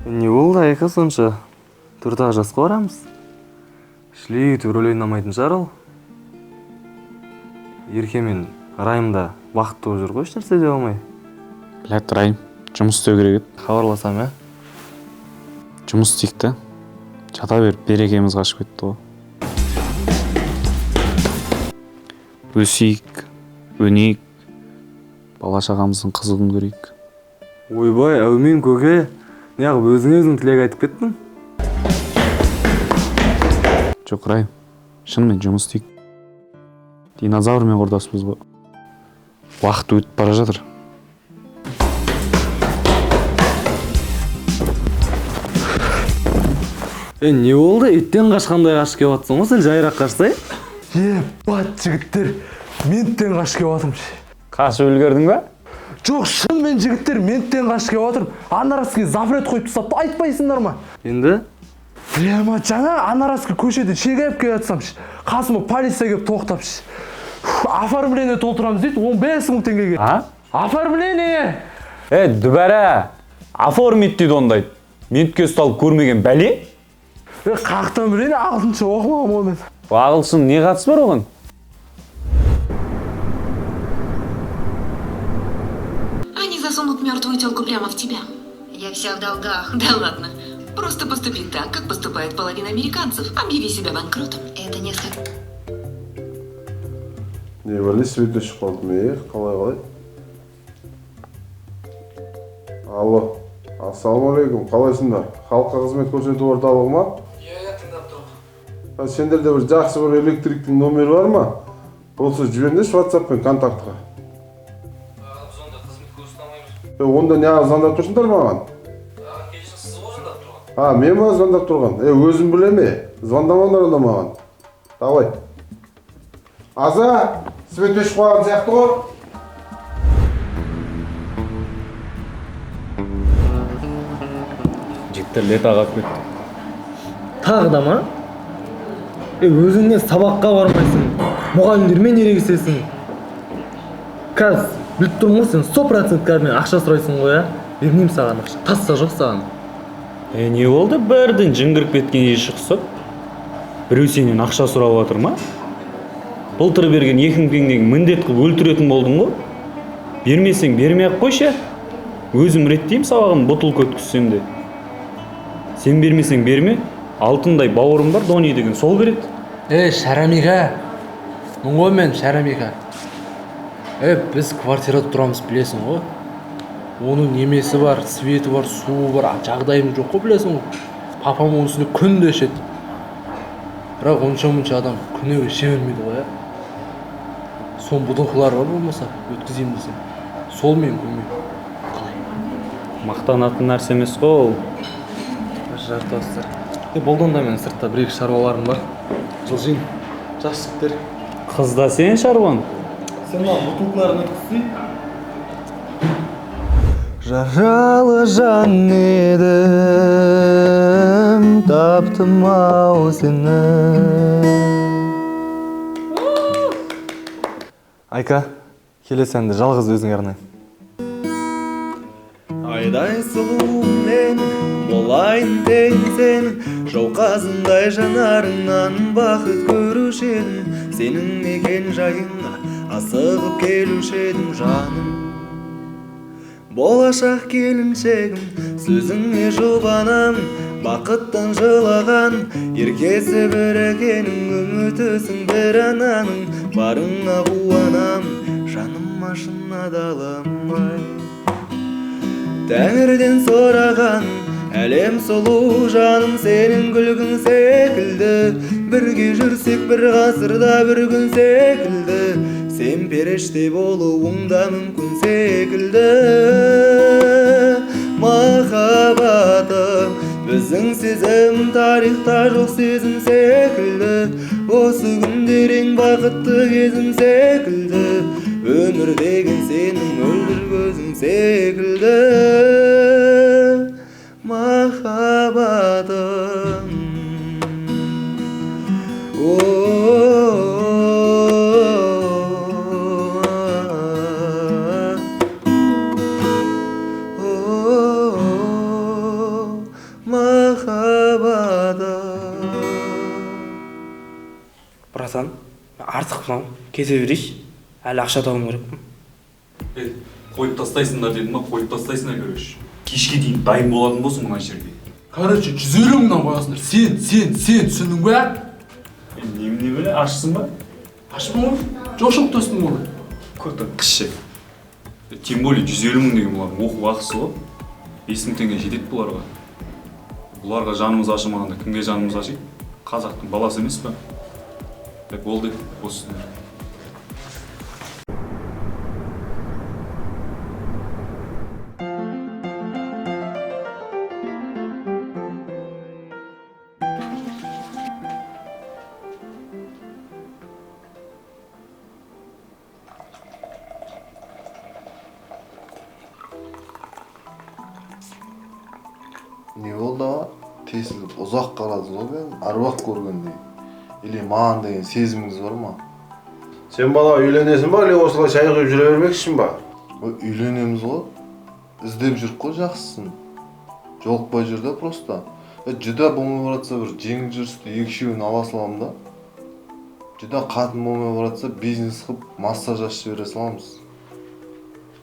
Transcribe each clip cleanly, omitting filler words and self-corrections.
Не болды, Айка, сонша? Төрт-ақ жасқа барамыз. Шли рөл ойнамайтын шығар ол. Ерке мен Райым да бақытты болып жүр ғой, ешнәрсе дей алмай. Блядь, Райым, жұмыс істеу керек еді. Хабарласам, иә? Жұмыс істейік та. Жата беріп берекеміз қашып кетті ғой. Өсейік, өнейік, бала шағамыздың қызығын көрейік. Ойбай, әумин, көке. Неғып өзіңе өзің тілек айтып кеттің? Жоқ, Райым, шынымен жұмыс істейік. Динозаврмен құрдаспыз ғой. Уақыт өтіп бара жатыр. Е, не болды? Иттен қашқандай қашып келіп жатсың ғой, сен жайырақ қашсай. Ебать, жігіттер, менттен қашып келіп жатырмын. Қашып үлгердің ба? Жоқ, шынымен, жігіттер, менттен қашып келіп жатырмын. Анараский запрет қойып тастапты, айтпайсыңдар ма? Енді? Прямо жаңа Анараский көшеде шегіп келе жатсам, қасыма полиция келіп тоқтап, оформление толтырамыз дейді, 15 мың теңгеге. А? Оформление! Е, дүбәрә, оформить дейді ондайды. Ментке ұсталып көрмеген бәле? Е, қаяқтан білейін, ағылшынша оқымағанмын ғой мен. Ағылшын не қатысы бар оған? Они засунут мертвую телку прямо в тебя. Я вся в долгах. Да ладно. Просто поступи так, как поступает половина американцев. Объяви себя банкротом. Это несколько... Не бәле, свет өшіп қалды ме? Қалай, қалай? Алло, ассалаумағалейкум, қалайсыңдар? Халыққа қызмет көрсету орталығы ма? Иә, тыңдап тұрмын. Сендерде бір жақсы бір электриктің номері бар ма? Болса жіберіңдерші ватсаппен контактқа. Біз онда қызмет көрсете алмаймыз. Онда неғып звондап тұрсыңдар маған? Кешіріңіз, сіз ғой звондап тұрған. А, мен ба звондап тұрған? Е, өзім біле ме? Звондамаңдар онда маған. Давай. Аза, свет өшіп қалған сияқты ғой. Жігіттер, лето қалып кетті. Тағы да ма? Е, өзіңе сабаққа бармайсың, мұғалімдермен ерегісесің. Қазір біліп тұрмын ғой, сен 100% қазір мен ақша сұрайсың ғой, иә? Бермеймін саған ақша, тасса жоқ саған. Е, не болды бірден жын кіріп кеткен еші құсап? Біреу сенен ақша сұрап жатыр ма? Былтыр берген 2000 теңгені міндет қылып өлтіретін болдың ғой. Бермесең бермей-ақ қойшы. Өзім реттеймін сабағын, бутылка өткізсем де. Сен бермесең берме, алтындай бауырым бар, Дони деген, сол береді. Е, Шарамика, мың ғой мен, Шарамика. Е, біз квартирада тұрамыз, білесің ғой. Оның немесі бар, светі бар, суы бар, жағдайым жоқ қой, білесің ғой. Папам оның үстіне күнде ішеді. Бірақ онша-мұнша адам күніге іше бермейді ғой, иә. Соның бутылкалары бар болмаса, өткізейін десем. Сол менің көмегім. Қалай? Мақтанатын нәрсе емес қой ол. Жартастар. Е, болды онда, мен сыртта бір екі шаруаларым бар. Жылжиын. Жақсы, жігіттер. Қыз да сен шаруаң. Сен мына бутылкаларын өткізсей. Жаралы жан едім, таптым ау сені. Айка, келесі әнді жалғыз өзіңе арнаймын. Айдай сұлу мен болайын тең сен, жауқазындай жанарыңнан бақыт көруші едім. Сенің мекен жайыңа асығып келуші едім, жаным. Болашақ келіншегім, сөзіңе жұбанам, бақыттан жылаған еркесі бір әкенің, үмітісің бір ананың, барыңа қуанам, жаныма шын адалым ай. Тәңірден сұраған әлем сұлу жаным, сенің күлкің секілді, бірге жүрсек бір ғасырда бір күн секілді, сен періште болуың да мүмкін секілді. Махаббатым, біздің сезім тарихта жоқ сезім секілді, осы күндер ең бақытты кезім секілді, өмір деген сенің мөлдір көзің секілді. Махаббатым. О. Братан, артық мынау, кете берейінші, әлі ақша табуым керекпін. Ей, қойып тастайсыңдар дедім ба, қойып тастайсыңдар, короче. Кешке дейін дайын болатын болсын мына жерге. Короче, 150 мыңнан қоясыңдар. Сен, сен, сен, түсіндің бе? Немене бөле, ашсың ба? Ашпын ғой. Жоқ, достым ғой. Көті қышы. Тем более 150 мың деген бұлардың оқу ақысы ғой. 5000 теңге жетеді бұларға. Бұларға жанымыз ашымағанда кімге жанымыз ашиды? Қазақтың баласы емес па? Так, болды, осы. Не болды, аға? Тесіліп ұзақ қарадыңыз ғой кәдімгі әруақ көргендей. Или маған деген сезіміңіз бар ма? Сен, бала, үйленесің ба или осылай шай құйып жүре бермекшісің ба? Ой, үйленеміз ғой, іздеп жүрік қой жақсысын, жолықпай жүр да просто. Жүдә болмай баратса, бір жеңіл жүрісті екі үшеуін ала саламын да. Жүдә қатын болмай баратса, бизнес қылып массаж ашып жібере саламыз,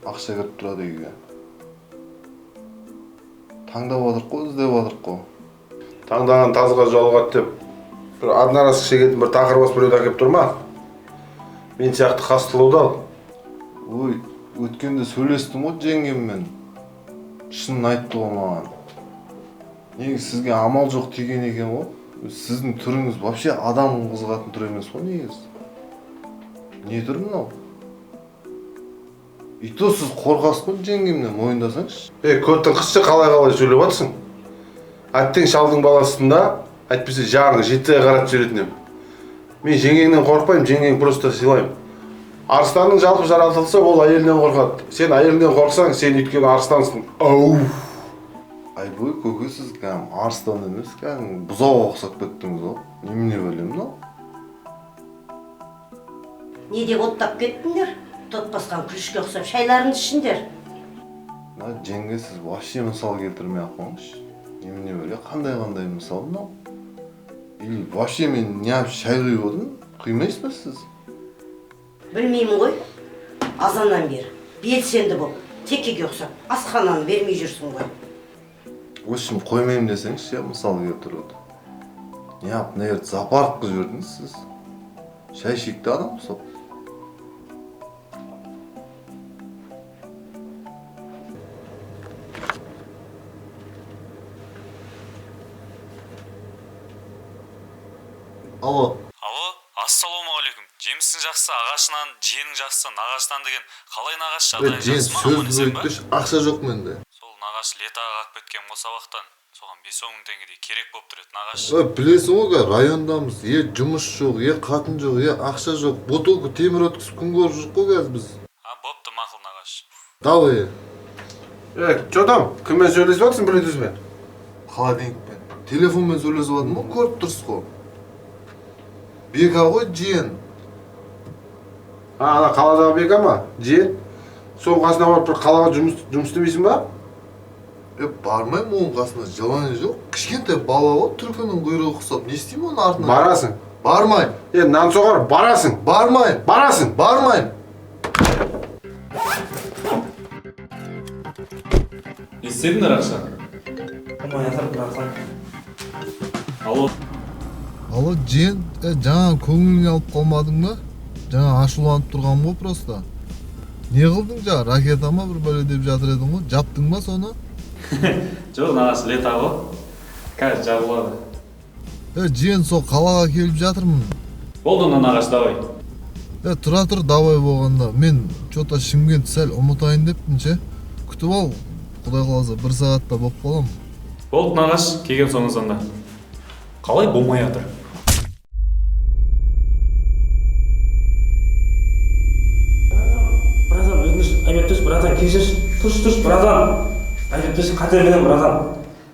ақша кіріп тұрады үйге. Таңдап жатырық қой, іздеп жатырық қой. Таңдаған тазға жолығады деп, бір одноразка шегетін бір тақыр бас біреуді әкеліп тұр ма? Мен сияқты қастылуды ал. Ой, өткенде сөйлестім ғой жеңгеммен, шынын айтты ғой маған. Негізі сізге амал жоқ тиген екен ғой. Сіздің түріңіз вообще адам қызығатын түр емес қой негізі. Не түр мынау? И то сіз қорқасыз ғой жеңгемнен, мойындасаңызшы. Ей, көттің қысшы, қалай қалай сөйлеп жатырсың? Әттең шалдың баласысың да, әйтпесе жағың жетіге қаратып жіберетін едім. Мен жеңгеңнен қорықпаймын, жеңгеңді просто сыйлаймын. Арыстанның жалпы жаратылысы, ол әйелінен қорқады. Сен әйеліңнен қорықсаң, сен өйткені арыстансың. Ау! Айбой, көке, сіз кәдімгі арыстан емес, кәдімгі бұзауға ұқсап кеттіңіз ғой. Немене бәле мынау? Не деп оттап кеттіңдер? Тот басқан күрішке ұқсап шайларыңды ішіңдер. Мына жеңге, сіз вообще мысал келтірмей ақ қойыңызшы. Немене бәле, қандай қандай мысал мынау? Или вообще мен неғып шай құйып отырмын? Құймайсыз ба сіз? Білмеймін ғой. Азаннан бері белсенді болып, текеге ұқсап асхананы бермей жүрсің ғой. В общем, қоймаймын десеңізші, иә, мысал келтіруді. Неғып мына жерді зоопарк қылып жібердіңіз сіз? Шай ішейік те адам ұқсап. Алло. Алло, ассалаумағалейкум. Жемістің жақсы ағашынан, жиенің жақсы нағашынан деген қалай, нағашы, жағдайың Жиен, жақсы ма, аман сөзді есен бөліп ба? тұршы, ақша жоқ менде. Сол нағашы, летаға қалып кеткен ғой сабақтан. Соған 5-10 мың теңгедей керек болып тұр еді, нағашы. Ой, білесің ғой, қазір райондамыз. Е, жұмыс жоқ, е, қатын жоқ, е, ақша жоқ. Бутылка темір өткізіп күн көріп жүрік қой қазір біз. А, бопты, мақұл, нағашы. Давай. Е, че там? Кіммен сөйлесіп жатырсың, блютузбен? Холодильникпен. Телефонмен сөйлесіп жатырмын ғой, көріп тұрсыз ғой. Бека ғой, жиен. А, ана қаладағы Бека ма? Жиен? Соның қасына барып бір қалаға жұмыс істемейсің ба? Е, бармаймын оның қасына, желание жоқ. Кішкентай бала ғой, түлкінің құйрығы ұқсап. Не істеймін оның артынан? Барасың. Бармаймын. Е, нан соғар, барасың. Бармаймын. Барасың. Бармаймын. Не істедіңдер, ақша? Болмай жатыр, братан. Алло. Алло, жиен, е, жаңа көңіліңе алып қалмадың ба? Жаңа ашуланып тұрғаным ғой просто. Не қылдың жаңа? Ракета ма бір бәле деп жатыр едің ғой? Жаптың ба соны? Жоқ, нағашы, лета ғой. Қазір жабылады. Е, жиен, сол қалаға келіп жатырмын. Болды онда, нағашы, давай. Е, тұра тұр, давай болғанда. Мен че-то Шымкент сәл ұмытайын деппін ше. Күтіп ал, құдай қаласа бір сағатта болып қаламын. Болды, нағашы, келген соң звонда. Қалай болмай жатыр? Братан, өтініш, айып етпеші, братан, кешірші. Тұршы, тұршы, братан. Айып етпеші, қателігім, братан.